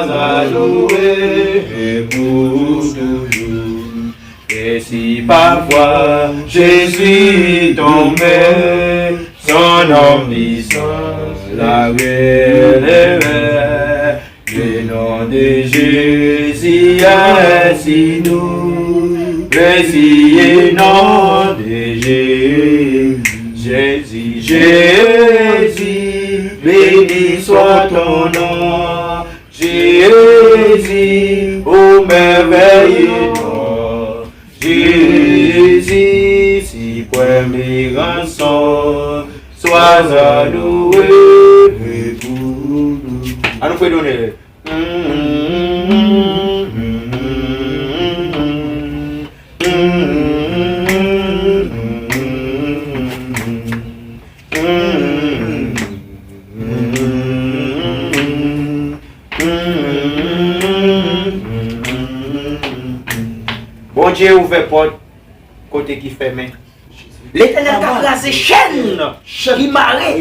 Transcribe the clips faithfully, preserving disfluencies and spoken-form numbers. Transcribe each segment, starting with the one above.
Sa louwe pou toujou. Et si parfois Jésus tombait, son nom puissant la relevait. Le nom de Jésus est si doux, précieux nom de Jésus. Jésus, Jésus, béni soit ton nom. Jésus, ô merveilleux nom, Jésus, suprême et grand son, sois loué pour nous. Ann nou fredone. Bondye ouvè pòt kote ki fèmen. Letènèl ka kraze chèn ki mare.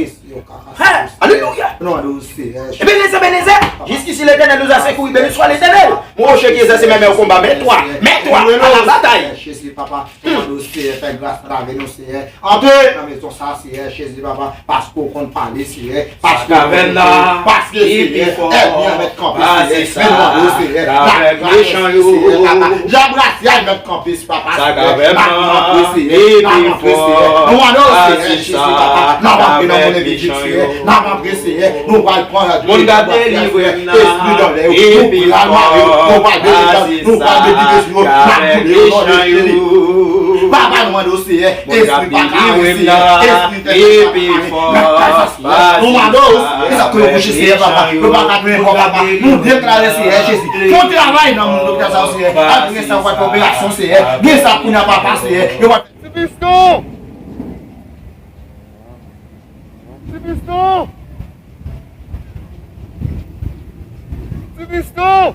Hein? Alelouya. Ebenezè, Ebenezè, jusqu'ici l'Éternel nous a secourus, béni soit l'Éternel. Mon rocher qui exerce mes mains au combat, mais toi, mais toi, à la bataille. Jésus, papa, nou mande w, Seyè, fè gras nan lavi nou, Seyè. Antre nan mezon sa, Seyè, Jezi, papa, paske w konn pale, Seyè, paske w konn ede, paske, Seyè, ènmi an mèt kanpe, Seyè, men nou mande w, Seyè, n ap krache, Seyè, papa, dyab rasyal mèt kanpe, papa, Seyè, n ap antre, Seyè, n ap antre, Seyè, nou mande w, Seyè, Jezi, papa, n ap antre nan mond envizib, Seyè, n ap antre, Seyè, nou pral pran moun k ap delivre m nan, espri dòlè yo, nou pral mare yo, nou pral delivre yo, nou pral delivre yo, n ap boule yo, non de Jezi. Papa, nou mande w, Seyè, espri pa ka, Seyè, espri fè, papa, nou mande w, Seyè, sa ke yo kouche, Seyè, papa, yo pa ka tounen kò, papa, nou deklare, Seyè, Jezi, fè yon travay nan moun doktè sa yo, Seyè, al gen sa w pa fè operasyon, Seyè, gen sa kounye a, papa, Seyè, yo pa. Ti Piston! Ti Piston! Ti Piston!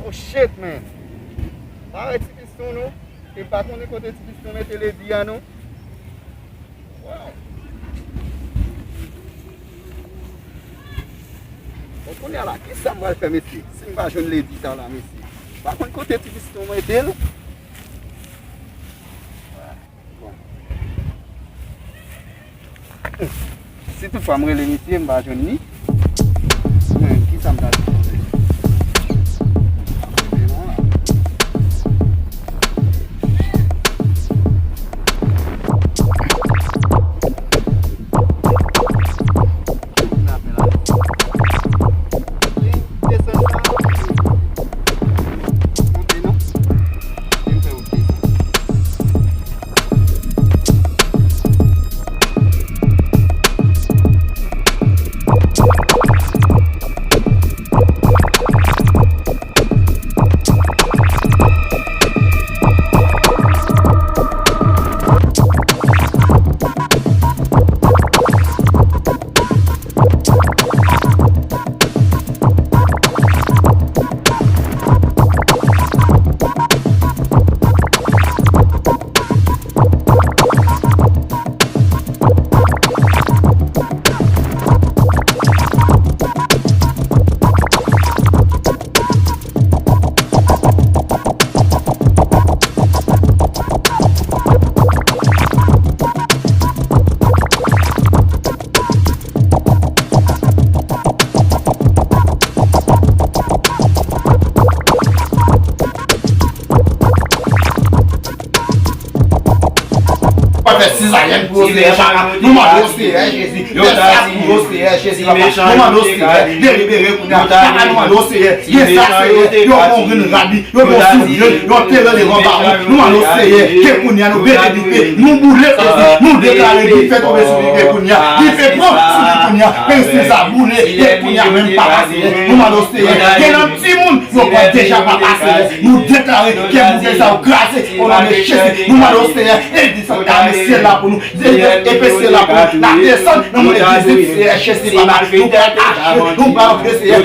Oh shit, man! Pa wè Ti Piston, non? E pa konnen kote Ti Piston mete ledi a, non? Wow! Bon, kounye a la, kisa m pral fè, mesye? Si m pa jwenn ledi sa la, mesye? Pa konn kote Ti Piston mete l? Bon. Si toutfwa m rele misye, m pa jwenn li. Men, kisa m ta di? Pa fè sizayèn pou yo, Seyè, papa. Nou mande w, Seyè Jezi, fè sa pou yo, Seyè Jezi, papa. Nou mande w, Seyè, delibere kounye a. Papa, nou mande w, Seyè, gen sa, Seyè, yo pran yon grenn rad, yo pran yon soulye, yo antere devan ba ou. Nou mande w, Seyè, ke kounye a nou pete dife, nou boule, Jezi, nou deklare dife tonbe sou dife kounye a. Dife pran sou li kounye a, men si sa boule, e kounye a menm, papa, Seyè. Nou mande w, Seyè, gen nan ti moun yo pran deja, papa Seyè. Nou deklare ke mouvè sa yo kraze, o non de Jezi. Nou mande w, Seyè, epi sa ka met syèl la pou nou. Epe syèl la pou nou. N ap desann nan mwen legliz, Seyè Jezi, papa. Nou pral achte, nou pral antre, Seyè.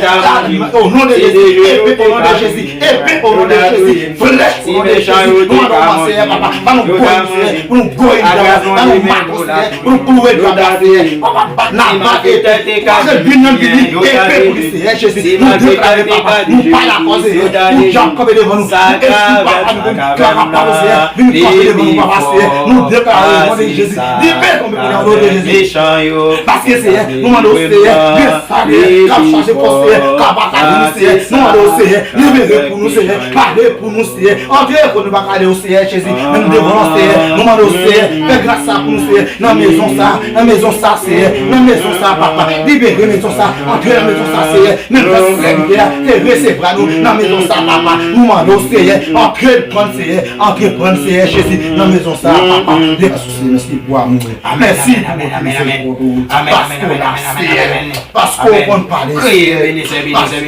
O non de Jezi, epe o non de Jezi, epe o non de Jezi, flèch o non de Jezi. Nou mande w, Seyè, papa, ba nou gwo, Seyè, pou nou gwo, ba nou mato, Seyè, pou nou klouwe dyab la, Seyè. Papa, bat la, bat epe, pase vin nan vini, epe pou li, Seyè Jezi. Nou deklare, papa, nou pa dakò, Seyè, pou dyab kanpe devan nou. Pou espri pa nou, pou dyab pa nou, Seyè, vin kanpe devan nou, papa, Seyè. Nou deklare, o non de Jezi, libere tonbe pou nou, o non de Jezi. Paske, Seyè, nou mande w, Seyè, desann, Seyè, k ap chache fòs, Seyè, k ap atake nou, Seyè. Nou mande w, Seyè, libere pou nou, Seyè, pale pou nou, Seyè. Antre kote nou pa ka ale, o Seyè Jezi, men nou devan w, Seyè. Nou mande w, Seyè, fè gras sa pou nou, Seyè, nan mezon sa, nan mezon sa, Seyè, nan mezon sa, papa. Libere mezon sa, antre nan mezon sa, Seyè. Men gras sèvitè a te resevwa nou nan mezon sa, papa. Nou mande w, Seyè, antre pran, Seyè, antre pran, Seyè Jezi, nan mezon sa, papa. Mèsi pou amou. Mèsi pou mizerikòd ou. Paske w la, Seyè. Paske w konn pale, Seyè. Paske w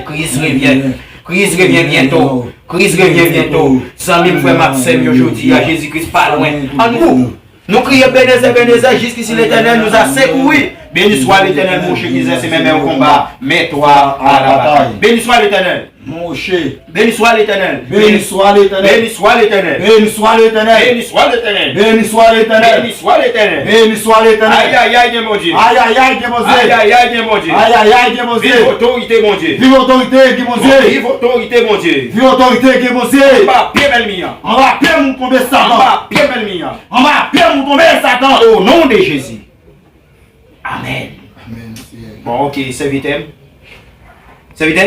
Kriz revient. Kriz revient bientôt. Kriz revient bientôt. Zanmi m, frè m ak sè m yo, jodi a, Jezi Kris pa lwen. Ann gou. Nou kriye, Ebenezè, Ebenezè, jusqu'ici l'Éternel nous a secourus. Béni soit l'Éternel, mon rocher qui exerce mes mains au combat, mais toi à la bataille. Béni soit l'Éternel. Mon rocher. Béni soit l'Éternel. Béni soit l'Éternel. Béni soit l'Éternel. Béni soit l'Éternel. Béni soit l'Éternel. Béni soit l'Éternel. Béni soit l'Éternel. Ayayay, gen Bondye. Ayayay, gen Bondye. Ayayay, gen Bondye. Ayayay, gen Bondye. Viv otorite Bondye. Viv otorite, gen Bondye. Viv otorite Bondye. Viv otorite, gen Bondye. Anba pye m ènmi an. Anba pye m ou tonbe, Satan. Anba pye m ènmi an. Anba pye m ou tonbe, Satan. O non de Jezi. Amèn. Amèn, Seyè. Bon, ok, sèvitè m. Sèvitè?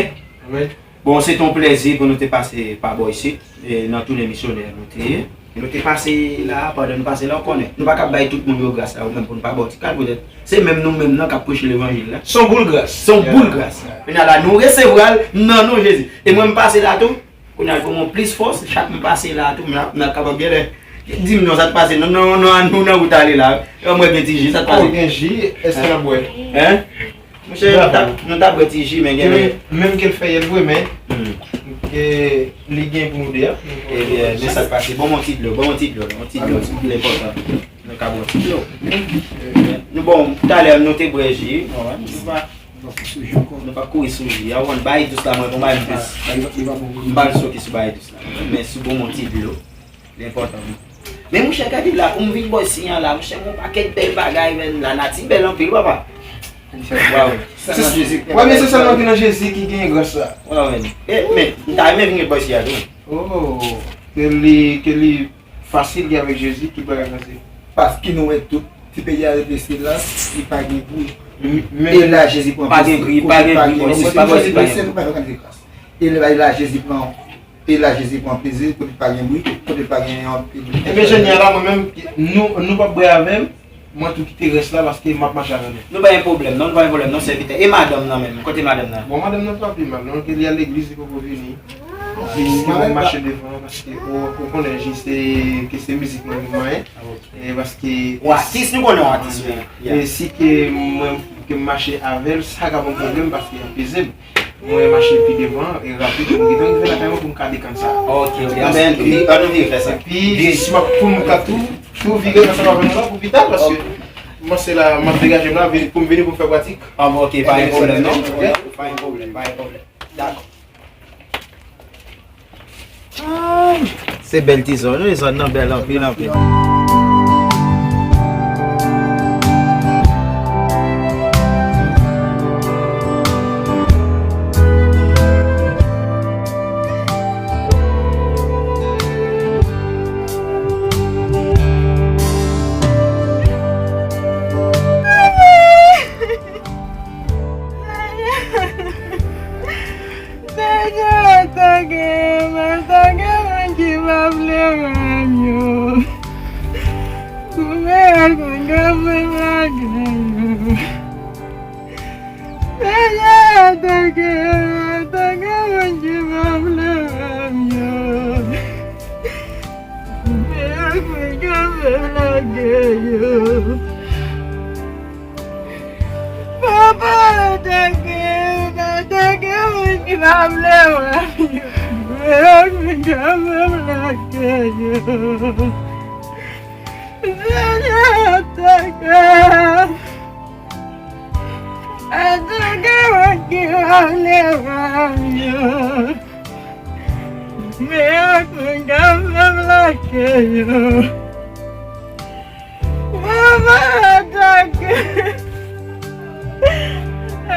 Amèn. Bon, se te yon plèzi pou nou te pase pa bò isit, e, nan tounen misyonè nou te ye. E nou te pase la, pandan nou pase la, ou konnen. Nou pa kab bay tout moun yo gras la, ou menm pou nou pa ba w ti kado, poutèt se menm nou menm nan k ap preche levanjil la. Se yon boul gras. Se yon boul gras. Kounye a la, nou resevwa l nan non Jezi. E mwen, m pase la tou. Kounye a, pou mwen plis fòs, chak m pase la tou, m ap, m ap kapab genlè di m non, sa k pase, non, non, non, nou nan wout ale la. Yo, mwen gen ti ji, sa k pase? Oh, gen ji, èske n ap bwè? Hein? Monchè, nou ta, nou ta bwè ti ji, men genlè. Menm ke l fè yèl vre, men ke li gen pou nou de a. Ebyen, men sa k pase. Bon, yon ti dlo, bon, yon ti dlo, yon ti dlo, li enpòtan. Nou ka bwè yon ti dlo. Nou, bon, talè, nou te bwè ji, nou pa, nou pa kouri sou ji a, ou konn, bagay dous la, mwen, pou bagay dous. M pa sou ki sou bagay dous la. Men sou bon, yon ti dlo. Li enpòtan wi. Men monchè, gade la, pou m vin bò isi an la, monchè, gon pakèt bèl bagay, men lanati bèl anpil, papa. Waw. Premye se sèlman ki nan Jezi ki genyen gras la. Waw, men. E, men, m ta renmen vin bò isi a tou. Oh, ke li, ke li fasil ki avèk Jezi, tout bagay fasil. Paske nou wè tout ti peyi a rete se la, li pa gen bri. E la Jezi pran plezi. Pa gen bri, pa gen bri, pa gen bri. E la, e la Jezi pran E la Jezi pran plezi, kote pa gen bri, kote pa gen anpil. Ebyen, jodi a la, mwen menm, nou, nou p ap bwè avè m, mwen tou kite rès la, paske m ap mache avè nou. Nou pa gen pwoblèm, non, nou pa gen pwoblèm, non, sèvitè. E madanm nan menm, kote madanm nan? Bon, madanm nan pa pi mal, non, ke li al legliz, li poko vini. Li, li mache devan, paske ou, ou konnen, jis se, ke se mizik mwen, mwen, e paske. Ou atis, nou konnen ou atis, wi. E si ke mwen, ke m mache avè l, sa ka ban m pwoblèm, paske l ap peze m. Mwen mache pi devan, e rapid, pou m gentan rive lakay mwen pou m ka dekann sa. Ok, ok. Anben, ann nou vire fè sa. Epi, si m ap pou m ka tou, tou vire nan sa pa vin la pou pita, paske mwen se la, m ap degaje m la, vini, pou m vini pou m fè pratik. Ah, bon, ok, pa gen pwoblèm, non. Ok? Pa gen pwoblèm, pa gen pwoblèm. Dakò. Ay, se bèl ti zòn, wi, zòn nan bèl anpil, anpil. Senyè, atake m, atake moun ki pa vle wè m yo. Kouvè ak fingè m lage yo. Senyè, atake m, atake moun ki pa vle wè m yo. Kouvè ak fingè m lage yo. Papa, atake m, atake Pa vle wè m yo. Yo vin ka fè m lage yo. Senyè, atake. Atake moun ki pa vle wè m yo. Men ak moun k ap fè m lage yo. Papa, atake.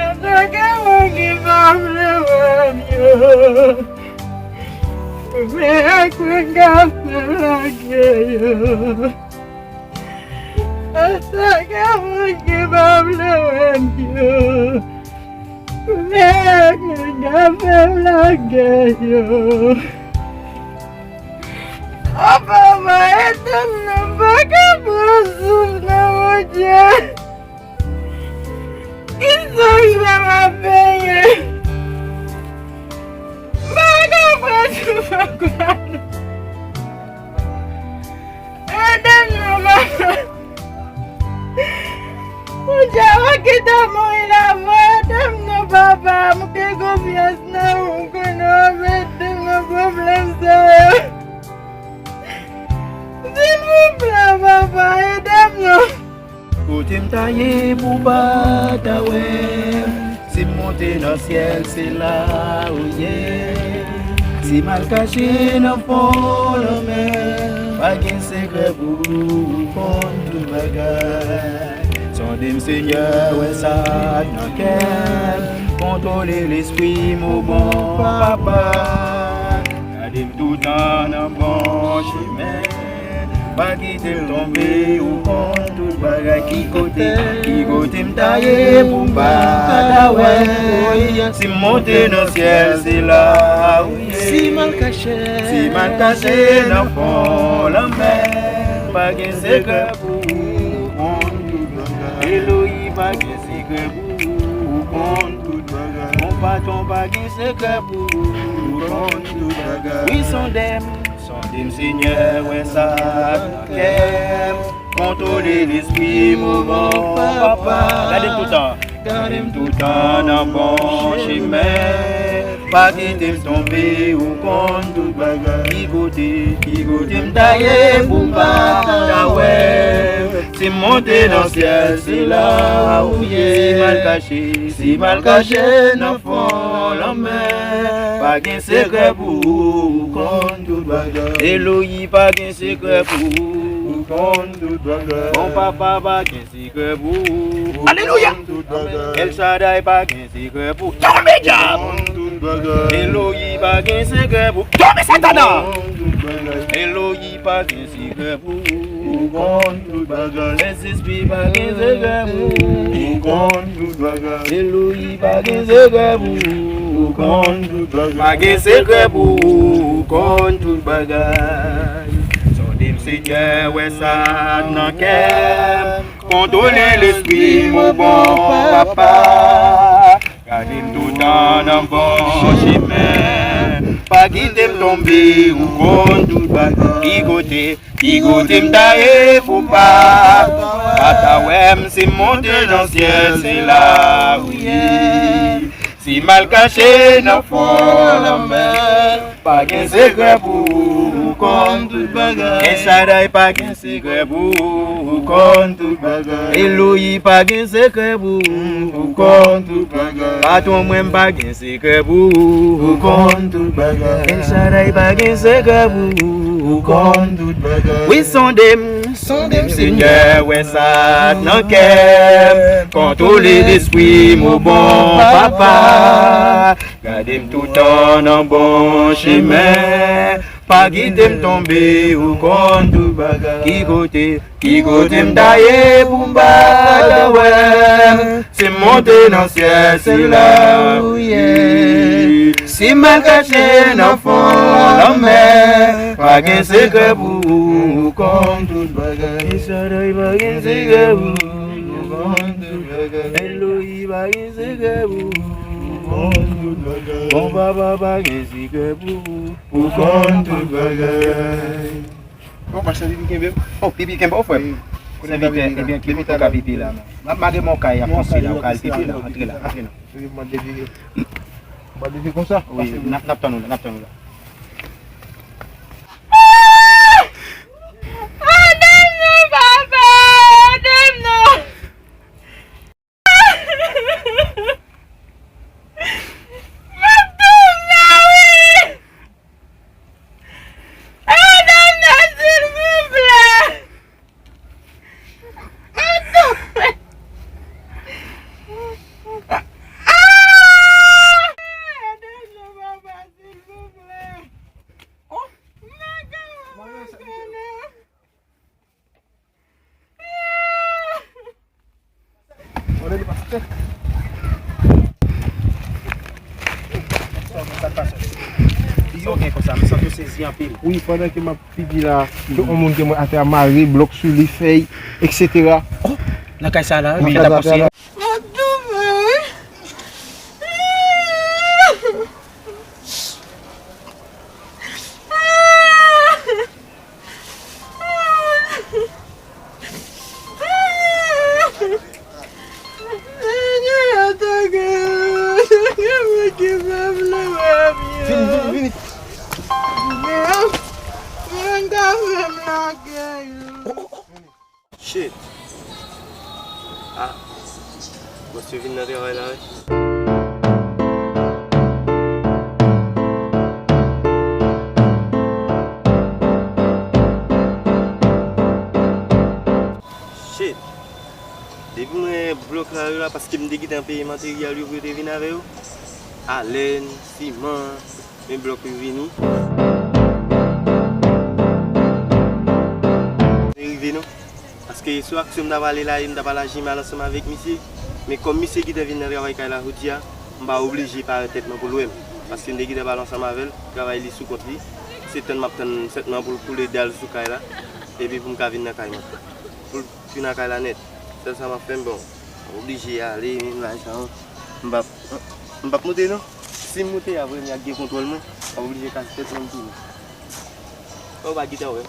Atake moun ki pa vle wè m yo. Men ak moun k ap fè m lage yo. Atake moun ki pa vle wè m yo. Men ak moun k ap fè m lage yo. O papa, ede m non, m pa ka pran souf nan, Bondye. Kisa k fè m ap benyen? M pa ka pran souf ankò non. Ede m non, papa. Bondye, ou kite mouri la, ede m non, papa. M gen konfyans nan ou, m konnen w ap ede m nan pwoblèm sa yo. Silvouplè, papa, ede m non. Kote m ta ye pou pa ta wè m? Si m monte nan syèl, se la ou ye. Si m al kache nan fon lanmè, pa gen sekrè pou ou, ou konn tout bagay. Sonde m, Senyè, wè sa k nan kè m. Kontwole lespri m, o bon papa. Gade m toutan nan bon chemen. Pa kite m tonbe, ou konn tout bagay. Ki kote, ki kote m ta ye pou m pa ta wè? Si m monte nan syèl, se la ou ye. Si m al kache, si m al kache nan fon lanmè, pa gen sekrè pou ou, ou konn tout bagay. Eloyi, pa gen sekrè pou ou, ou konn tout bagay. Bon patwon, pa gen sekrè pou ou, ou konn tout bagay. Wi, sonde m, sonde m, Senyè, wè sa k nan kè m. Kontwole lespri m, o bon papa. Gade m toutan. Gade m toutan nan bon chemen. Pa kite m tonbe, ou konn tout bagay. Ki kote, ki kote m ta ye pou m pa ta wè? Si m monte nan syèl, se la ou ye. Si m al kache, si m al kache nan fon lanmè, pa gen sekrè pou ou, ou konn tout bagay. Eloyi, pa gen sekrè pou ou, ou konn tout bagay. Bon papa, pa gen sekrè pou ou. Alelouya! El Shaddai, pa gen sekrè pou ou. Tonbe dyab! Eloyi, pa gen sekrè pou ou. Tonbe Satana! Eloyi, pa gen sekrè pou ou. Ou konn tout bagay. Sentespri, pa gen sekrè pou ou. Ou konn tout bagay. Eloyi, pa gen sekrè pou ou. Ou konn tout bagay. Pa gen sekrè pou ou. Ou konn tout bagay. Sonde m, Senyè, wè sa k nan kè m. Kontwole lespri m, o bon papa. Gade m toutan nan bon chemen. Pa kite m tonbe, ou konn tout bagay. Ki kote, ki kote m ta ye pou pa, pa ta wè m? Si m monte nan syèl, se la ou ye. Si m al kache nan fon lanmè, pa gen sekrè pou ou, ou konn tout bagay. El Shaddai, pa gen sekrè pou ou, ou konn tout bagay. Eloyi, pa gen sekrè pou ou, ou konn tout bagay. Patwon mwen, pa gen sekrè pou ou, ou konn tout bagay. El Shaddai, pa gen sekrè pou ou, ou konn tout bagay. Wi, sonde m, sonde m, Senyè, wè sa k nan kè m. Kontwole lespri m, o bon papa. Gade m toutan nan bon chemen. Pa kite m tonbe, ou konn tout bagay. Ki kote, ki kote m ta ye pou m pa ta wè? Si m monte nan syèl, se la ou ye. Si m al kache nan fon lanmè, pa gen sekrè pou ou, ou konn tout bagay. El Shaddai, pa gen sekrè pou ou, ou konn tout bagay. Eloyi, pa gen sekrè pou ou, ou konn tout bagay. Bon papa, pa gen sekrè pou ou, ou konn tout bagay. Bon, pa chanje pipi kenbe. Oh, pipi kenbe, oh, frè. Sèvitè, ebyen, ki kote w ka pipi la, non? M ap mare mwen kay ap konsi la, ou ka al pipi la, antre la, antre la. Mwen leve konsa. Wi, n ap, n ap tann ou la, n ap tann ou la. Sa w gen konsa? M santi w sezi anpil. Wi, pandan ke m ap pidi la, gen yon moun ke mwen atè a mare, blòk sou li, fèy, etsetera. Oh, nan kay sa la, wi, l ap konsiye. M ap toufe, wi. Vini, vini, vini. Shit. Ah. Bòs yo vin nan travay la, wi. Shit. Depi mwen blòk la yo la, paske m te gentan peye materyèl yo pou yo te vin avè yo. Alèn, siman, men blòk yo vini. Rive non. Paske sou aksyon m t ap ale la, e m t ap al aji mal ansanm avèk misye. Men kòm misye gentan vin nan travay kay la jodi a, m pa oblije parèt tèt mwen pou l wè m. Paske m te gentan pale ansanm avè l, travay li sou kont li. Se tann m ap tann sèt mwa pou l koule dal sou kay la. Epi pou m ka vin nan kay mwen. Pou l fin nan kay la nèt. Sèl sa m ap fè, m bon. M oblije ale, men bagay sa yo. M p ap, m p ap moute non. Si m moute, apre m ap gen kontwòl mwen. M ap oblije kase tèt mwen, m tounen. Ou pa gite wè.